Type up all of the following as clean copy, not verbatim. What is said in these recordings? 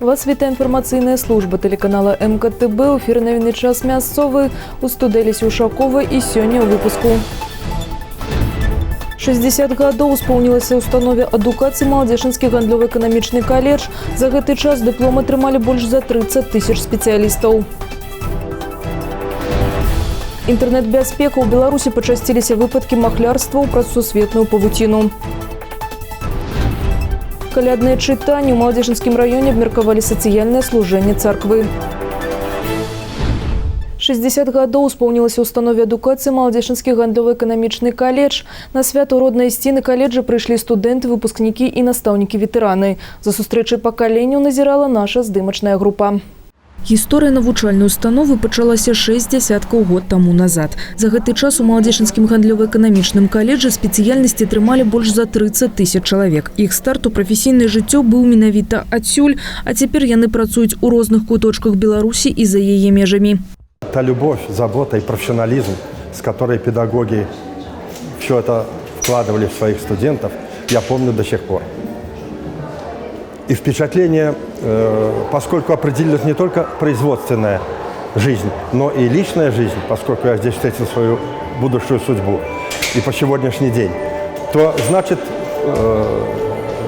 Вас вітае інфармацыйная служба тэлеканала МКТБ. У эфіры навіны «Час мясцовы». У студыі Алеся Ушакова, і сёння ў выпуску. 60 гадоў успомнілася установе адукацыі Маладзечанскі гандлёва-эканамічны каледж. За гэты час дыплом атрымалі больш за 30 тысяч спецыялістаў. Інтэрнэт-бяспека: ў Беларусі пачасціліся выпадкі махлярства праз сусветную павуціну. Калядныя чытанні: ў Маладзечанскім раёне абмеркавалі сацыяльнае служэнне царквы. 60 гадоў успомнілася установе адукацыі Маладзечанскі гандлёва-эканамічны каледж. На свята ў родныя сцены каледжа прыйшлі студэнты, выпускнікі і настаўнікі-ветэраны. За сустрэчай пакаленняў назірала наша здымачная група. Гісторыя навучальнай установы пачалася 6 дзясяткаў год таму назад. За гэты час у Маладзечанскім гандлёва-эканамічным каледжы спецыяльнасці атрымалі больш за 30 тысяч чалавек. Іх старт у прафесійнае жыццё быў менавіта адсюль, а цяпер яны працуюць у розных куточках Беларусі і за яе межамі. Та любовь, забота и профессионализм, с которой педагоги все это вкладывали в своих студентов, я помню до сих пор. И впечатление, поскольку определилась не только производственная жизнь, но и личная жизнь, поскольку я здесь встретил свою будущую судьбу и по сегодняшний день, то значит,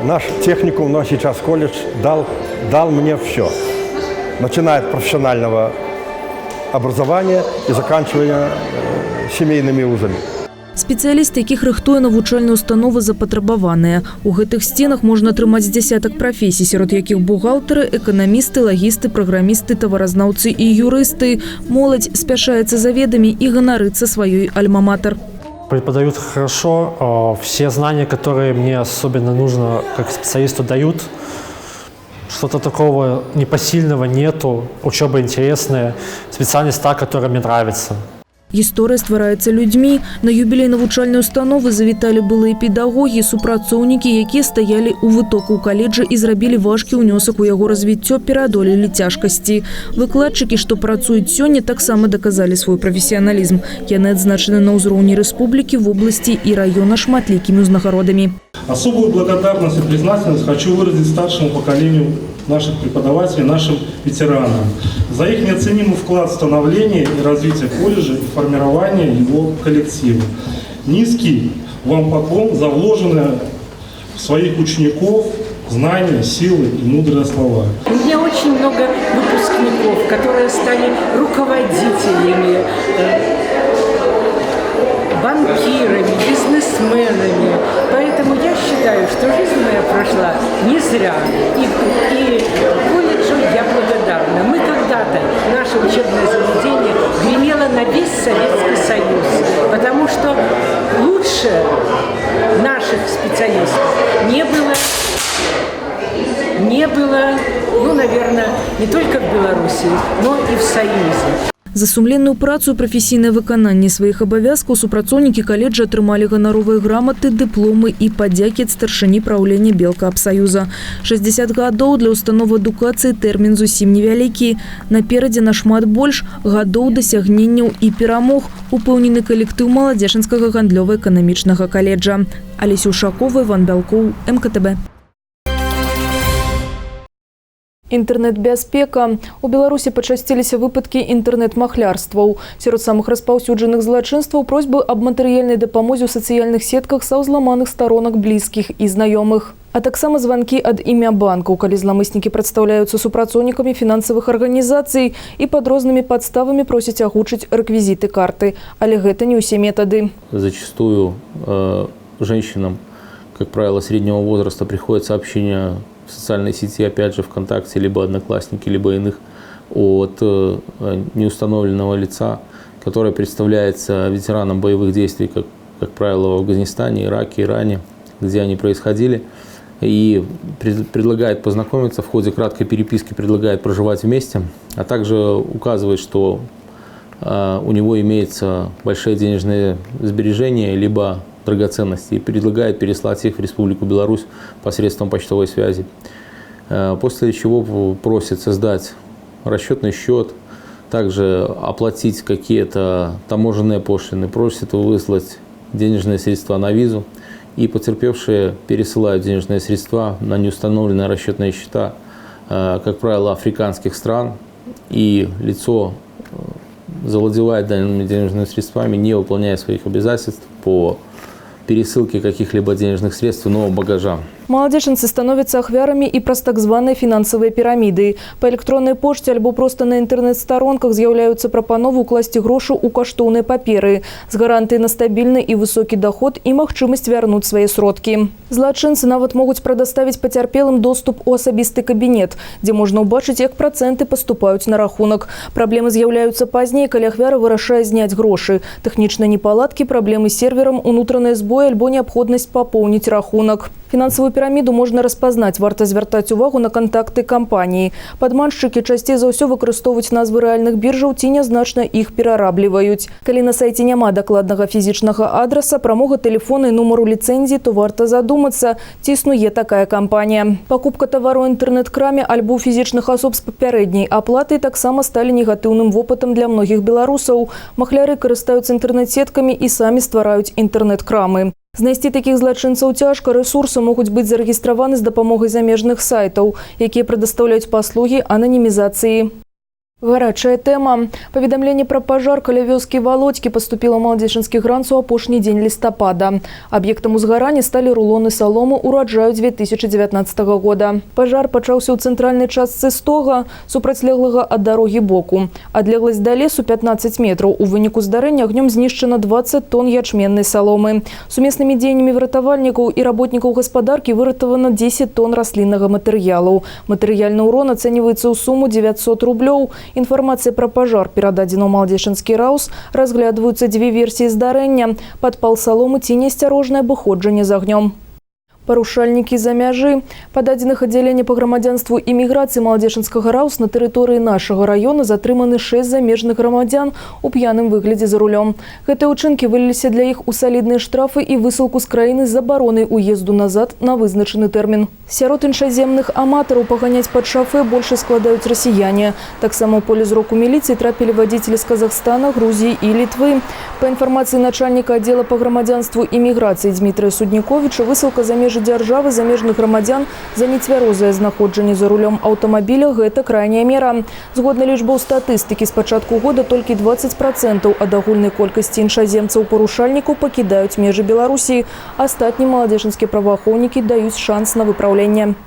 наш техникум, но сейчас колледж, дал мне все, начиная от профессионального образования и заканчивая семейными узами. Спецыялісты, якіх рыхтуе навучальная установа, запатрабаваныя. У гэтых сценах можна атрымаць дзясятак прафесій, сярод якіх бухгалтары, эканамісты, лагісты, праграмісты, таваразнаўцы і юрысты. Моладзь спяшаецца за ведамі і ганарыцца сваёй альма-матэр. Преподают хорошо, все знания, которые мне особенно нужно как специалисту, дают. Что-то такого непосильного нету, учеба интересная, специальность та, которая мне нравится. Гісторыя ствараецца людзьмі. На юбілей навучальнай установы завіталі былыя педагогі, супрацоўнікі, якія стаялі ў вытокаў каледжа і зрабілі важкі ўнёсак у яго развіццё, пераадолелі цяжкасці. Выкладчыкі, што працуюць сёння, таксама даказалі свой прафесіяналізм. Яны адзначаны на ўзроўні рэспублікі, вобласці і раёна шматлікімі ўзнагародамі. Особую благодарность и признательность хочу выразить старшему поколению наших преподавателей, нашим ветеранам за их неоценимый вклад в становление и развитие колледжа и формирование его коллектива. Низкий вам поклон за вложенные в своих учеников знания, силы и мудрые слова. У меня очень много выпускников, которые стали руководителями, банкирами, бизнесменами. Поэтому я считаю, что жизнь моя прошла не зря. И колледжу я благодарна. Мы когда-то, наше учебное заведение гремело на весь Советский Союз, потому что лучше наших специалистов не было, ну, наверное, не только в Беларуси, но и в Союзе. За сумленную працу і прафесійнае выкананне сваіх абавязкаў супрацоўнікі каледжа атрымалі ганаровыя граматы, дыпломы і падзякі ад старшыні праўлення Белкаапсаюза. 60 гадоў для установы адукацыі тэрмін зусім невялікі. Наперадзе нашмат больш гадоў дасягненняў і перамог, упэўнены калектыў Маладзечанскага гандлёва-эканамічнага каледжа. Алеся Ушакова, Іван Бялкоў, МКТБ. Інтэрнэт-бяспека. У Беларусі пачасціліся выпадкі інтэрнэт-махлярстваў. Сярод самых распаўсюджаных злачынстваў просьбы аб матэрыяльнай дапамозе ў сацыяльных сетках са ўзламаных старонак блізкіх і знаёмых. А таксама званкі ад імя банкаў, калі зламыснікі прадстаўляюцца супрацоўнікамі фінансавых арганізацый і пад рознымі падставамі просяць агучыць рэквізіты карты. Але гэта не ўсе метады. Зачастую женщинам, как правило, среднего возраста приходит сообщение в социальной сети, опять же, ВКонтакте, либо Одноклассники, либо иных, от неустановленного лица, которое представляется ветераном боевых действий, как правило, в Афганистане, Ираке, Иране, где они происходили, и предлагает познакомиться, в ходе краткой переписки предлагает проживать вместе, а также указывает, что у него имеются большие денежные сбережения либо драгоценности, и предлагает переслать их в Республику Беларусь посредством почтовой связи. После чего просит создать расчетный счет, также оплатить какие-то таможенные пошлины, просит выслать денежные средства на визу, и потерпевшие пересылают денежные средства на неустановленные расчетные счета. как правило, африканских стран, и лицо завладевает данными денежными средствами, не выполняя своих обязательств по пересылке каких-либо денежных средств иного багажа. Маладзечанцы становяцца ахвярамі і праз так званыя фінансавыя піраміды. Па электроннай пошце альбо проста на інтэрнэт-старонках з'яўляюцца прапановы ўкласці грошы ў каштоўныя паперы з гарантыяй на стабільны і высокі доход і магчымасць вярнуць свае сродкі. Злачынцы нават могуць прадаставіць пацярпелым доступ у асабісты кабінет, дзе можна ўбачыць, як працэнты паступаюць на рахунак. Праблемы з'яўляюцца пазней, калі ахвяра вырашае зняць грошы. Тэхнічныя непаладкі, праблемы з серверам, унутраныя збоі альбо неабходнасць папоўніць рахунак. Фінансавую піраміду можна распазнаць, варта звяртаць увагу на кантакты кампаніі. Падманшчыкі часцей за ўсё выкарыстоўваюць назвы рэальных біржаў ці нязначна іх перарабліваюць. Калі на сайце няма дакладнага фізічнага адраса, прамога тэлефона і нумару ліцэнзіі, то варта задумацца, ці існуе такая кампанія. Пакупка тавару ў інтэрнэт-краме альбо ў фізічных асоб з папярэдняй аплатай таксама сталі негатыўным вопытам для многіх беларусаў. Махляры карыстаюцца інтэрнэт-сеткамі і самі ствараюць інтэрнэт-крамы. Знайсці такіх злачынцаў цяжка, рэсурсы могуць быць зарэгістраваны з дапамогай замежных сайтаў, якія прадастаўляюць паслугі ананімізацыі. Гарачая тэма. Паведамленне пра пажар каля вёскі Валодзькі паступіла ў маладзечанскі ГРАНС у апошні дзень лістапада. Аб'ектам узгарання сталі рулоны саломы ўраджаю 2019 года. Пажар пачаўся ў цэнтральнай частцы стога, супрацьлеглага ад дарогі боку. Адлегласць да лесу 15 метраў. У выніку здарэння агнём знішчана 20 тонн ячменнай саломы. Сумеснымі дзеяннямі выратавальнікаў і работнікаў гаспадаркі выратавана 10 тонн расліннага матэрыялу. Матэрыяльны урон ацэньваецца ў суму 900 рублёў. Інфармацыя пра пажар перададзена ў маладзечанскі РАУС. Разглядваюцца дзве версіі здарэння: падпал саломы ці неасцярожнае абыходжанне з агнём. Парушальнікі за мяжы. Па дадзеных аддзялення па грамадзянству і міграцыі маладзечанскага РАУС, на тэрыторыі нашага раёна затрыманы 6 замежных грамадзян у п'яным выглядзе за рулём. Гэтыя ўчынкі выліліся для іх у салідныя штрафы і высылку з краіны з забаронай уезду назад на вызначаны тэрмін. Сярод іншаземных аматараў паганяць пад шафэ большасць складаюць расіяне. Таксама ў поле зроку міліцыі трапілі вадзіцелі з Казахстана, Грузіі і Літвы. Па інфармацыі начальніка аддзела па грамадзянству і міграцыі Дмітрыя Судніковіча, высылка за межы дзяржавы замежных грамадзян за нецвярозае знаходжанне за рулём аўтамабіля — гэта крайняя мера. Згодна лічбаў статыстыкі, з пачатку года толькі 20% ад агульнай колькасці іншаземцаў-парушальнікаў пакідаюць межы Беларусі. Астатнім маладзечанскія праваахоўнікі даюць шанс на выпраўленне.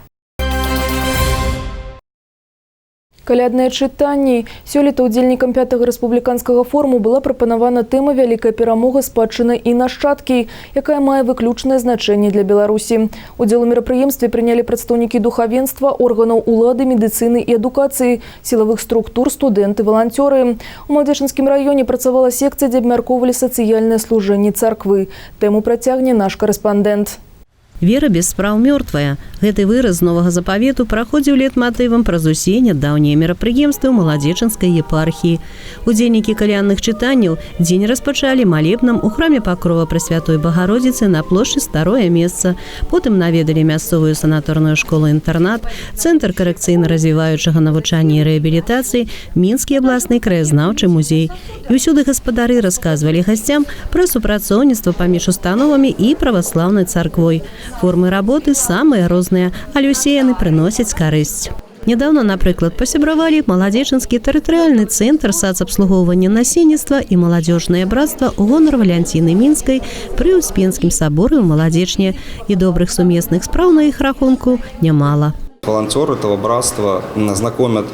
Калядныя чытанні. Сёлета удзельнікам пятага рэспубліканскага форуму была прапанавана тэма «Вялікая перамога, спадчына і нашчадкі», якая мае выключнае значэнне для Беларусі. Удзел у мерапрыемстве прынялі прадстаўнікі духавенства, органаў улады, медыцыны і адукацыі, сілавых структур, студэнты, валанцёры. У Маладзечанскім раёне працавала секцыя, дзе абмяркоўвалі сацыяльнае служэнне царквы. Тэму працягне наш карэспандэнт. «Вера без спраў мёртвая». Гэты выраз з Новага Запавету праходзіў лейтматывам праз усе нядаўнія мерапрыемствы ў маладзечанскай епархіі. Удзельнікі калянных чытанняў дзень распачалі малебнам у храме Пакрова Прасвятой Багародзіцы на плошчы Старое месца. Потым наведалі мясцовую санаторную школу-інтэрнат, цэнтр карэкцыйна-развіваючага навучання і рэабілітацыі, Мінскі абласны краязнаўчы музей. І ўсюды гаспадары расказвалі гасцям пра супрацоўніцтва паміж установамі і праваслаўнай царквой. Формы работы самыя розныя, але ўсе яны прыносяць карысць. Нядаўна, напрыклад, пасябравалі маладзечанскі тэрытарыяльны цэнтр сацабслугоўвання насельніцтва і маладзёжнае брацтва ў гонар Валянціны Мінскай пры Успенскім саборы ў Маладзечне. І добрых сумесных спраў на іх рахунку нямала. Волонтеры этого братства знакомят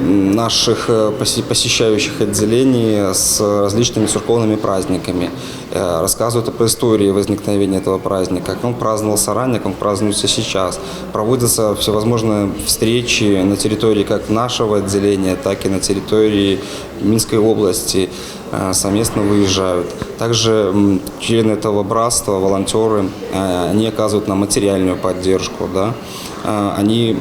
наших посещающих отделений с различными церковными праздниками, рассказывают об истории возникновения этого праздника, как он праздновался ранее, как он празднуется сейчас. Проводятся всевозможные встречи на территории как нашего отделения, так и на территории Минской области, совместно выезжают. Также члены этого братства, волонтеры, они оказывают нам материальную поддержку. Да? Они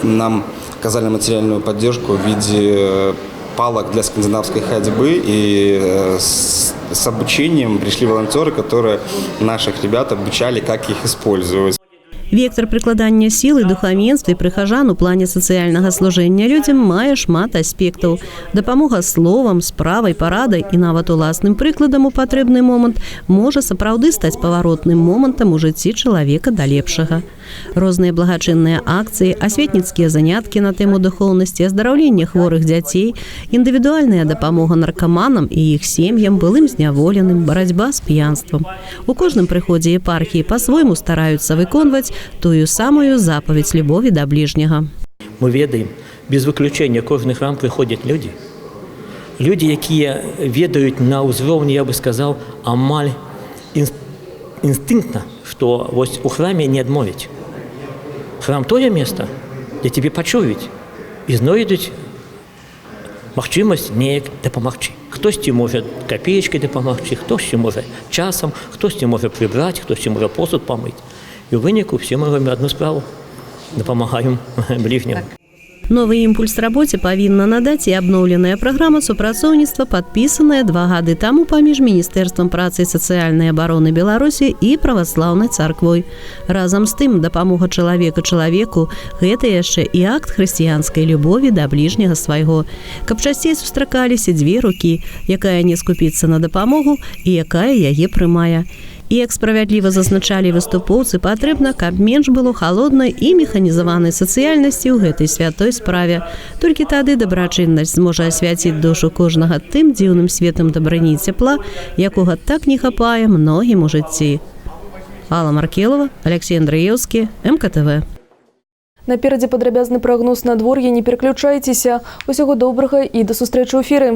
нам оказали материальную поддержку в виде палок для скандинавской ходьбы, и с обучением пришли волонтеры, которые наших ребят обучали, как их использовать. Вектар прыкладання сілы духавенства і прыхажан у плане сацыяльнага служэння людзям мае шмат аспектаў. Дапамога словам, справай, парадай і нават уласным прыкладам у патрэбны момант можа сапраўды стаць паваротным момантам у жыцці чалавека да лепшага. Розныя благачынныя акцыі, асветніцкія заняткі на тэму духоўнасці, аздараўлення хворых дзяцей, індывідуальная дапамога наркаманам і іх сем'ям, былым зняволеным, барацьба з п'янствам. У кожным прыходзе епархіі па-свойму стараюцца выконваць тую самую запаведзь любові да бліжняга. Мы ведаем, без выключэння кожны храм прыходзяць людзі. Людзі, якія ведаюць на ўзроўні, я бы сказаў, амаль інстынктна, што вось у храме не адмовіць. Храм тое место, дзе цябе пачуюць і знойдуць магчымасць неяк дапамагчы. Хтосьці можа капеечкай дапамагчы, хтосьці можа часам, хтосьці можа прыбраць, хтосьці можа посуд памыць. І ў выніку все мы робім адну справу, дапамагаем бліжняму. Новы імпульс рабоце павінна надаць і абноўленая праграма супрацоўніцтва, падпісаная 2 гады таму паміж Міністэрствам працы і сацыяльнай абароны Беларусі і праваслаўнай царквой. Разам з тым, дапамога чалавека чалавеку — гэта яшчэ і акт хрысціянскай любові да бліжняга свайго. Каб часцей сустракаліся дзве рукі, якая не скупіцца на дапамогу і якая яе прымае. І, як справядліва зазначалі выступоўцы, патрэбна, каб менш было халоднай і механізаванай сацыяльнасці ў гэтай святой справе. Толькі тады дабрачыннасць зможа асвяціць душу кожнага тым дзіўным светам дабрыні і цяпла, якога так не хапае многім у жыцці. Алла Маркелова, Алексей Андреевскі, МКТВ. Наперадзе падрабязны прагноз надвор'я, не пераключайцеся. Усяго добрага і да сустрэчы ў эфіры.